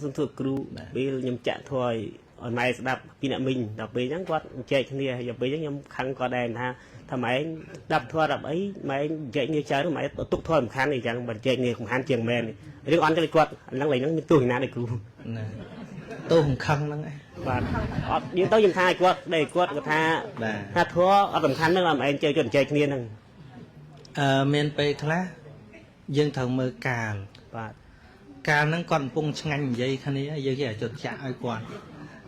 សុំធ្វើគ្រូពេលខ្ញុំចាក់ធွာឲ្យម៉ែស្ដាប់ពីអ្នកមីងដល់ពេលអញ្ចឹងគាត់ចែកគ្នាហើយដល់ពេលអញ្ចឹងខ្ញុំខឹងគាត់ដែរថាថាម៉ែឯងស្ដាប់ធွာដល់អីម៉ែឯងចែកគ្នាច្រើនម៉ែទុកធွာសំខាន់អីចឹងបើចែកគ្នាសំខាន់ជាងមែនរឿងអន់ទៅគាត់ហ្នឹងឡើយហ្នឹងមានទោសណាដូចគ្រូ ណាទោសខឹងហ្នឹងឯង បាទអត់យើងទៅខ្ញុំថាឲ្យគាត់ដែរគាត់គាត់ថា បាទ ថាធွာអត់សំខាន់ហ្នឹងឯងជើគាត់ចែកគ្នាហ្នឹង អឺមានពេលខ្លះយើងត្រូវមើលកាល បាទ កាលហ្នឹងគាត់កំពុងឆ្ងាញ់និយាយគ្នាយើងគេឲ្យចុចចាក់ឲ្យគាត់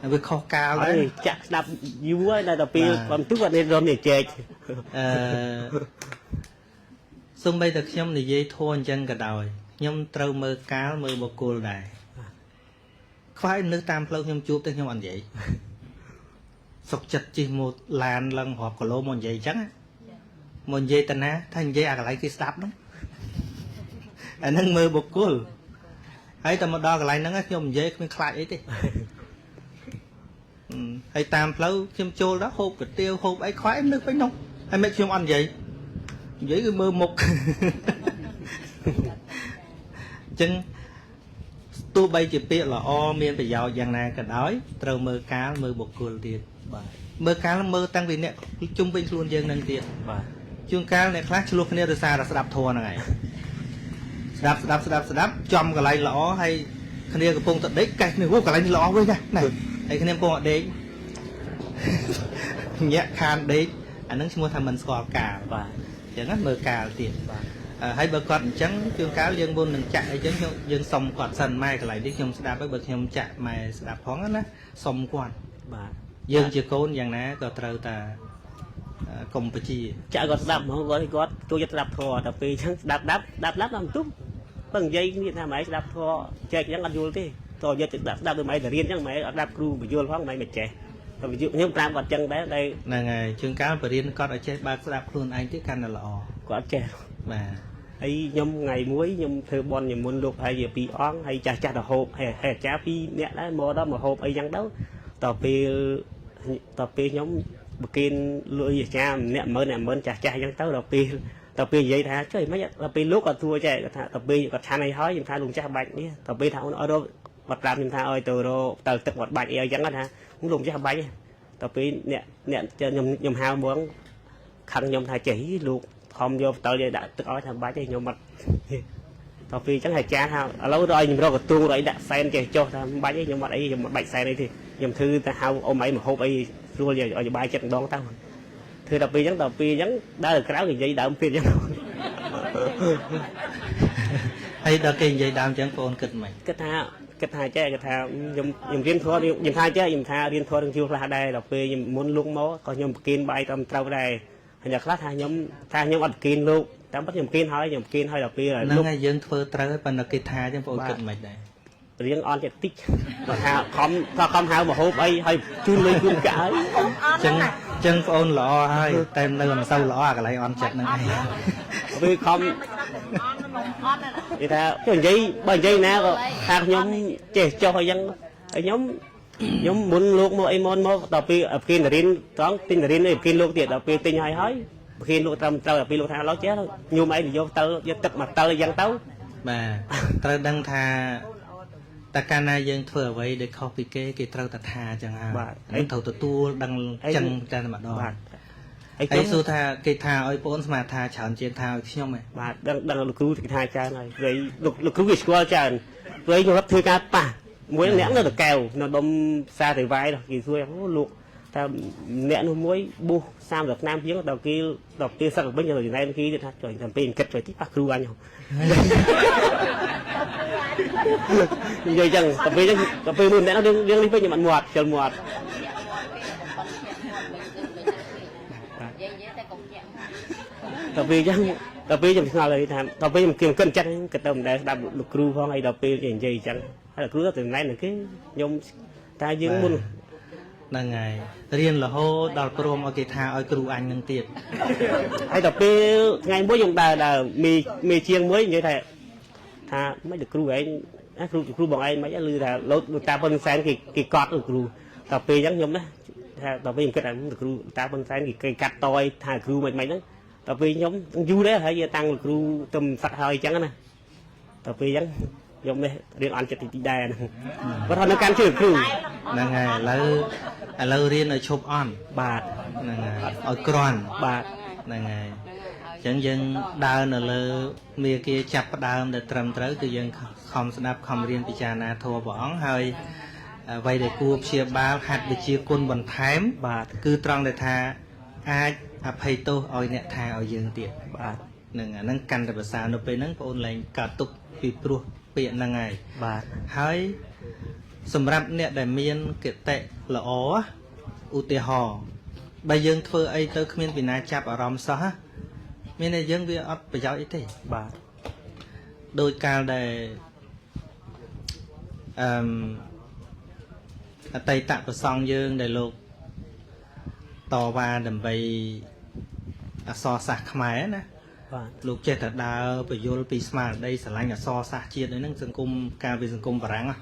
ហើយវាខុសកាល ហើ ដែរ យចាក់ស្ដាប់យូរហើយដល់ទៅពេល បាទ គាត់ទុះគាត់នេះរំនេះចែក អឺសំបីតែខ្ញុំនិយាយធัวអញ្ចឹងក៏ដោយខ្ញុំត្រូវមើលកាលមើលបុគ្គលដែរខ្វះមនុស្សតាមផ្លូវខ្ញុំជួបតែខ្ញុំអត់និយាយសុកចិត្តជិះម៉ូតឡានឡើងរាប់គីឡូមកនិយាយអញ្ចឹងណាមកនិយាយតាណាថានិយាយអាកន្លែងគេស្ដាប់ហ្នឹងអាហ្នឹងមើលបុគ្គលហើយតែមកដល់កន្លែងហ្នឹងខ្ញុំនិយាយគ្មានខ្លាចអីទេ ហើយតាមផ្លូវខ្ញុំចូលដល់ហូបកាទៀវហូបអីខ្វាយនឹកពេញនោះហើយមិនខ្ញុំអត់និយាយនិយាយគឺមើលមុខ អញ្ចឹងទោះបីជាពាក្យល្អមានប្រយោជន៍យ៉ាងណាក៏ដោយត្រូវមើលកាលមើលបុគ្គលទៀត បាទ មើលកាលមើលតាំងពីអ្នកជុំវិញខ្លួនយើងនឹងទៀត បាទ ជួនកាលអ្នកខ្លះឆ្លោះគ្នាដោយសារតែស្ដាប់ធម៌ហ្នឹងឯងស្ដាប់ស្ដាប់ស្ដាប់ស្ដាប់ចំកន្លែងល្អហើយគ្នាកំពុងតែដេកកេះគ្នាអូកន្លែងនេះល្អវិញណាណាហើយគ្នាកំពុងតែដេក ញាក់ខានដេកអាហ្នឹងឈ្មោះថាមិនស្គាល់កាល បាទ អញ្ចឹងណាមើលកាលទៀត បាទ អឺហើយបើគាត់អញ្ចឹងជួនកាលយើងមុននឹងចាក់អីចឹងខ្ញុំយើងសុំគាត់សិនម៉ែកន្លែងនេះខ្ញុំស្ដាប់ហើយបើខ្ញុំចាក់ម៉ែស្ដាប់ផងណាសុំគាត់ បាទ យើងជាកូនយ៉ាងណាក៏ត្រូវតែអឺកុំបជា ចាក់គាត់ស្ដាប់ហ្មងគាត់គាត់ចូលចិត្តស្ដាប់ធម៌ដល់ពេលអញ្ចឹងស្ដាប់ស្ដាប់ស្ដាប់ស្ដាប់ដល់ទុំបើនិយាយគ្នាថាម៉ែស្ដាប់ធម៌ចែកអញ្ចឹងអត់យល់ទេតើយកទៅស្ដាប់ស្ដាប់ដូចម៉ែទៅរៀនអញ្ចឹងម៉ែអត់ស្ដាប់គ្រូបញ្យល់ផងម៉ែមិនចេះតែបញ្យល់ខ្ញុំប្រាប់គាត់អញ្ចឹងដែរតែ ហ្នឹងហើយជួនកាលបរៀនគាត់ឲ្យចេះបើកស្ដាប់ខ្លួនឯងទៀតកាន់តែល្អ គាត់អត់ចេះ បាទ ហើយខ្ញុំថ្ងៃមួយខ្ញុំធ្វើបន់និមន្តលោកហើយជាពីរអង្គហើយចាស់ចាស់ទៅហូបហើយហើយអាចារ្យពីរនាក់ដែរមកដល់មកហូបអីចឹងទៅតពេលតពេលខ្ញុំប្រគេនលុយអាចារ្យម្នាក់10000អ្នក10000ចាស់ចាស់អញ្ចឹងទៅដល់ពេលដល់ពេលនិយាយថាចុះមិនដល់ពេលលោកគាត់ទួចេះគាត់ថាដល់ពេលគាត់ឆាន់អីហើយខ្ញុំថាលោកចាស់បាច់នេះដល់ពេលថាអូនអត់រកគាត់ប្រាប់ខ្ញុំថាឲ្យទៅរកទៅទឹកគាត់បាច់អីអញ្ចឹងថាលោកចាស់បាច់ដល់ពេលអ្នកអ្នកខ្ញុំខ្ញុំហៅហ្មងខឹងខ្ញុំថាចេះលោកខំយកផ្តិលយកដាក់ទឹកឲ្យថាបាច់ទេខ្ញុំអត់ដល់ពេលអញ្ចឹងអាចារ្យថាឥឡូវដល់ឲ្យខ្ញុំរកកទូរឲ្យដាក់សែនចេះចុះថាមិនបាច់ទេខ្ញុំអត់អីខ្ញុំអត់បាច់សែនអីទេខ្ញុំធ្វើតែហៅអ៊ំអីមកហូបអីស្រួលឲ្យសុបាយចិត្តម្ដងទៅធ្វើដល់ពេលអញ្ចឹងដល់ពេលអញ្ចឹងដើរទៅក្រៅគេនិយាយដើមទៀតអញ្ចឹង ហើយដល់គេនិយាយដើមអញ្ចឹងបងអូនគិតមិន គិតថាគិតថាចេះគិតថាខ្ញុំខ្ញុំរៀនធម៌ខ្ញុំថាចេះខ្ញុំថារៀនធម៌នឹងជួខ្លះដែរដល់ពេលខ្ញុំមុនលោកមកក៏ខ្ញុំប្រគិនបាយតាមត្រូវដែរហើយអ្នកខ្លះថាខ្ញុំថាខ្ញុំអត់ប្រគិនលោកតាមពិតខ្ញុំប្រគិនហើយខ្ញុំប្រគិនហើយដល់ពេល ហ្នឹង លោក ហើយយើងធ្វើត្រូវហើយប៉ុន្តែគេថាអញ្ចឹងបងអូនគិតមិនដែរ រៀងអន់ចិត្តតិចគាត់ថាខំថាខំហៅមកហូបអីហើយជូនលុយជូនកាក់ហើយ អញ្ចឹងអញ្ចឹងបងអូនល្អហើយតែនៅមិនសូវល្អអាកន្លែងអន់ចិត្តហ្នឹងឯង ពេលខំគេថាចុះនិយាយបើនិយាយណាក៏ថាខ្ញុំចេះចុះអីចឹងហើយខ្ញុំខ្ញុំមុនលោកមកអីមុនមកដល់ពេលប្រគិនរៀនត្រង់ទិញរៀនអីប្រគិនលោកទៀតដល់ពេលទិញហើយហើយប្រគិនលោកត្រឹមត្រូវដល់ពេលលោកថាឡូវចេះញោមអីទៅយកទៅយកទឹកមកទៅអីចឹងទៅ បាទត្រូវដឹងថាតើកាលណាយើងធ្វើអ្វីដែលខុសពីគេគេត្រូវតែថាអញ្ចឹងហើយហ្នឹងត្រូវទទួលដឹងអញ្ចឹងតែម្ដង បាទហើយ ហើយ ខ្ញុំ សួរថាគេថាឲ្យបងអូនស្មាថាច្រើនជាងថាឲ្យខ្ញុំឯង បាទដឹងដឹងលោកគ្រូគេថាច្រើនហើយព្រោះលោកលោកគ្រូគេស្គាល់ច្រើនព្រោះខ្ញុំរត់ធ្វើការប៉ះមួយអ្នកនៅតកែវនៅដុំផ្សារទេវ៉ៃនោះគេសួរអូលោកថាអ្នកនោះមួយបួស30ឆ្នាំជាងដល់គេដល់គេសឹកវិញទៅចំណែនគេទៀតថាចុយតែពេលគិតចុយតិចប៉ះគ្រូអញនិយាយចឹងតែពេលចឹងតែពេលមួយអ្នកនោះរឿងនេះវិញខ្ញុំអត់មាត់ខ្ជិលមាត់ និយាយតែកុំញាក់ ដល់ពេលចឹងដល់ពេលខ្ញុំឆ្ងល់ហើយថាដល់ពេលខ្ញុំគិតចិត្តគិតទៅមិនដែលស្ដាប់លោកគ្រូផងអីដល់ពេលគេនិយាយចឹងហើយលោកគ្រូទៅចំណែននឹងគេខ្ញុំតែយើងមុន ហ្នឹងហើយរៀនរហូតដល់ព្រមឲ្យគេថាឲ្យគ្រូអញនឹងទៀត ហើយដល់ពេលថ្ងៃមួយខ្ញុំដើរដើរមីមីជាងមួយនិយាយថាថាមិនលោកគ្រូឯងណាគ្រូគ្រូបងឯងមិនឮថាលោកលោកតាប៉ុនសែនគេគេកត់លោកគ្រូដល់ពេលចឹងខ្ញុំណាថាដល់ពេលខ្ញុំគិតថាលោកគ្រូតាប៉ុនសែនគេគេកាត់តយថាគ្រូមិនមិនហ្នឹងដល់ពេលខ្ញុំយូរដែរហើយតាំងលោកគ្រូទៅសឹកហើយចឹងណាដល់ពេលចឹង ខ្ញុំនេះរៀនអន់ចិត្តតិចតិចដែរហ្នឹងគាត់ថានៅកាន់ជឿគ្រូ ហ្នឹងហើយឥឡូវរៀនឲ្យឈប់អន់ បាទ ហ្នឹងហើយឲ្យក្រាន់ បាទ ហ្នឹងហើយអញ្ចឹងយើងដើរនៅលើមាគាចាប់ផ្ដើមដែលត្រឹមត្រូវគឺយើងខំស្ដាប់ខំរៀនពិចារណាធម៌ព្រះអង្គហើយអ្វីដែលគួរព្យាបាលហាត់វិជាគុណបន្ថែម បាទ គឺត្រង់ដែលថាអាចអភ័យទោសឲ្យអ្នកថាឲ្យយើងទៀត បាទ ហ្នឹងអាហ្នឹងកាន់តែប្រសើរនៅពេលហ្នឹងបងអូនលែងកើតទុកពីព្រោះពាក្យហ្នឹងហើយ បាទ ហើយសម្រាប់អ្នកដែលមានគតិល្អឧទាហរណ៍បើយើងធ្វើអីទៅគ្មានពីណាចាប់អារម្មណ៍សោះណាមានតែយើងវាអត់ប្រយោជន៍អីទេ បាទ ដោយកាលដែលអឺមអតីតប្រសង់យើងដែលលោកតវ៉ាដើម្បីអក្សរសាស្ត្រខ្មែរណា បាទ លោកចេះតែដើរពយល់ពីស្មារតីស្រឡាញ់អក្សរសាស្ត្រជាតិហ្នឹងសង្គមកាលពីសង្គមបារាំងហ៎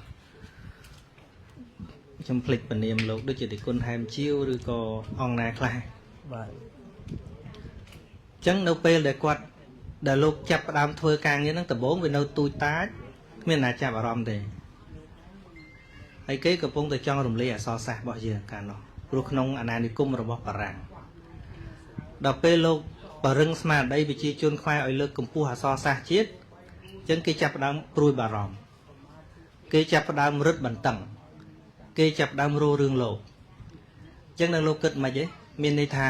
ខ្ញុំភ្លេចពនាមលោកដូចជាតិគុណហែមជាវឬក៏អង្គណាខ្លះ បាទ អញ្ចឹងនៅពេលដែលគាត់ដែលលោកចាប់ផ្ដើមធ្វើការងារហ្នឹងដំបូងវានៅទូចតាចគ្មានណាចាប់អារម្មណ៍ទេហើយគេកំពុងតែចង់រំលាយអក្សរសាស្ត្ររបស់យើងកាលនោះព្រោះក្នុងអាណានិគមរបស់បារាំងដល់ពេលលោកបរិងស្មារតីប្រជាជនខ្មែរឲ្យលើកកម្ពស់អក្សរសាស្ត្រជាតិអញ្ចឹងគេចាប់ផ្ដើមព្រួយបារម្ភគេចាប់ផ្ដើមរឹតបន្តឹងគេចាប់ផ្ដើមរោរឿងលោកអញ្ចឹងនៅលោកគិតមិនហីមានន័យថា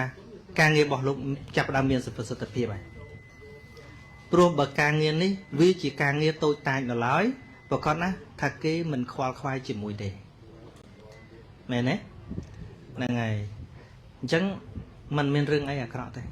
ការងាររបស់លោកចាប់ផ្ដើមមានប្រសិទ្ធភាពហើយព្រោះបើការងារនេះវាជាការងារតូចតាចនៅឡើយប្រកាសណាស់ថាគេមិនខ្វល់ខ្វាយជាមួយទេមែនទេហ្នឹងហើយអញ្ចឹងมันមានរឿងអីអាក្រក់ទេ